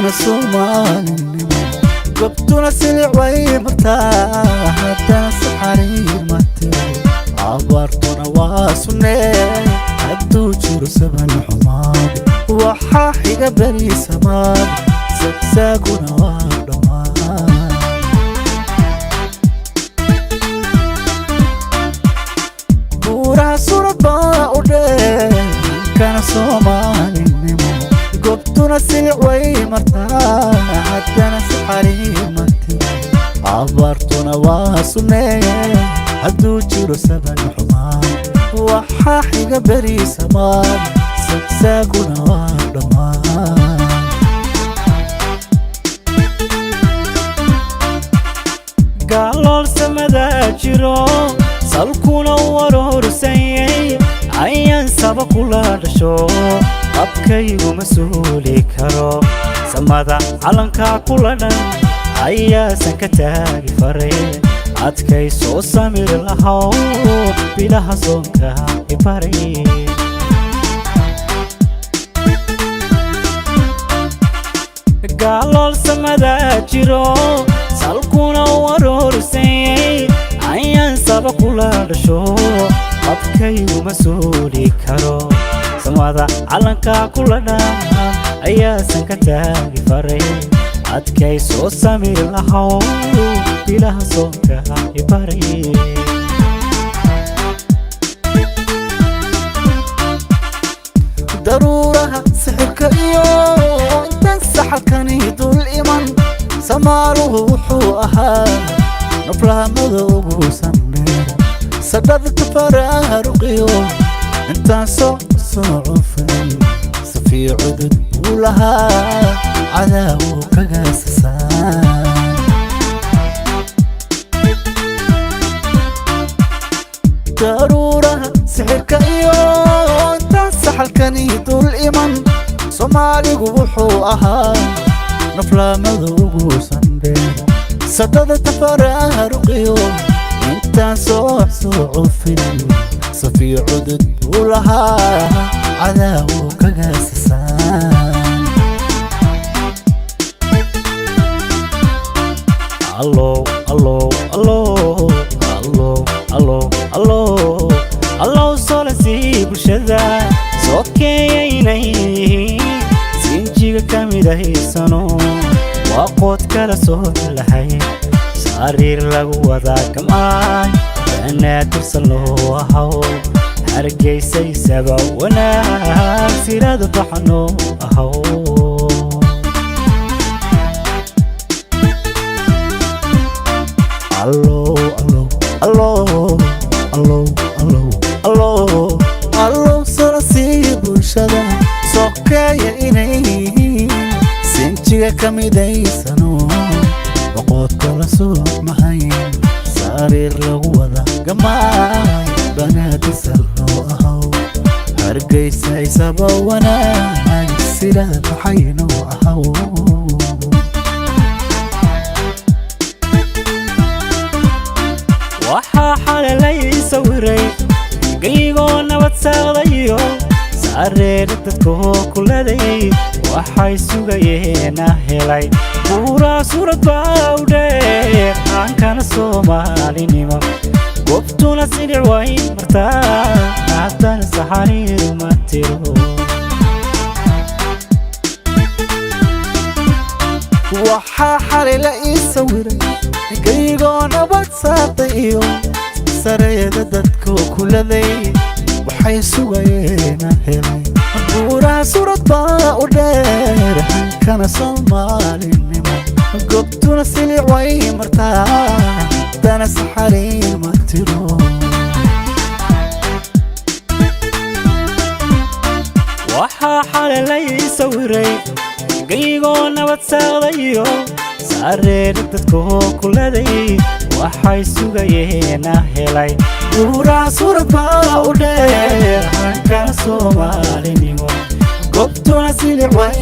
Hankana Soomaalinimo, gobtuna silic way martaa, haddana saxariir ma tiro. Abaartuna waa sunnee, hadduu jiro saban xumaad, waxaa xiga beri samaad, sagsaaguna waa dhammaan. Buuraha surad baa u dheer, hankana Soomaalinimo, gobtuna silic way martaa, haddana saxariir ma tiro. Abaartuna waa sunnee, hadduu jiro saban xumaan, waxaa xiga beri samaad, sagsaaguna waa dhammaan. Gaalool samadaa jiro, salkuna warorsanyay, ayaan saba kula dhasho, qabkayguma suuli karo. Samada calankaa kula dhan ayaasan ka taagi faray, adkay soo samir lahaw, bilaha soonka ibaray. Gaalool samadaa jiro, salkuna warorsanyay, ayaan saba kula dhasho, qabkayguma suuli karo. Samada calankaa kula dhan ayaasan ka taagi faray, adkay soo samir lahaw, bilaha soonka ibaray. Daruuraha sixirka iyo intan saxalkani dul iman, samaaruhu wuxuu ahaa naflahamada ugu sandheer, sadhadka faraaruqiyo intaan soo soo cufin, safiyo cudud buu lahaa, cadaawu kaga sasaan. Daruuraha sixirka iyo intaan saxalkani dul iman, Soomaaligu wuxuu ahaa naflaamada ugu sandheer, sadhada tafaraaruqiyo intaan soo soo cufin, safiyo cudud buu lahaa, cadaawu kaga sasaan. Allow, allow, allow, allow, allow, allow, allow, solasii bulshada soo keeyaynay yihiin, sinjiga ka mid ahaysano, waa qood kala soo lahay, sariir lagu wadaa gam'aay, banaadirsan loo ahaw, Hargeysaysaba wanaag sirada baxno ahaw. Allow, allow, allow, allow, allow, allow, allow, solasii bulshada sokeeya inay yihiin, sinjiga ka midaysano, boqoodka la soo mahayn, sariir lagu wada gamaay, banaadisal loo ahaw, Hargeysa isaba wanaag sida baxayno ahaw. Waxaa xalalay sawiray gaygoo nabad saaqdayo, saareera dadkoo kuladay, waxay sugayeena helay. Buuraa suurad baa u dheer, aankana Soomaalinimo, gobtuna silic way martaa, haddana saxariiru ma tiro. Waxaa xalay la ii sawiray gaygoo nabad saartay iyo sareeda dadkoo kuladay, waxay sugayeena helay. Buuraha surad baa u dheer, hankana Soomaalinimo, gobtuna silic way martaa, dana saxariir ma tiro. Waxaa xalalay sawiray gaygoo nabad saaqdayo, saareera dadkoo kuladay, waxay sugayeena helay. Buuraha surad baa u dheer, hankana Soomaalinimo, gobtuna silic way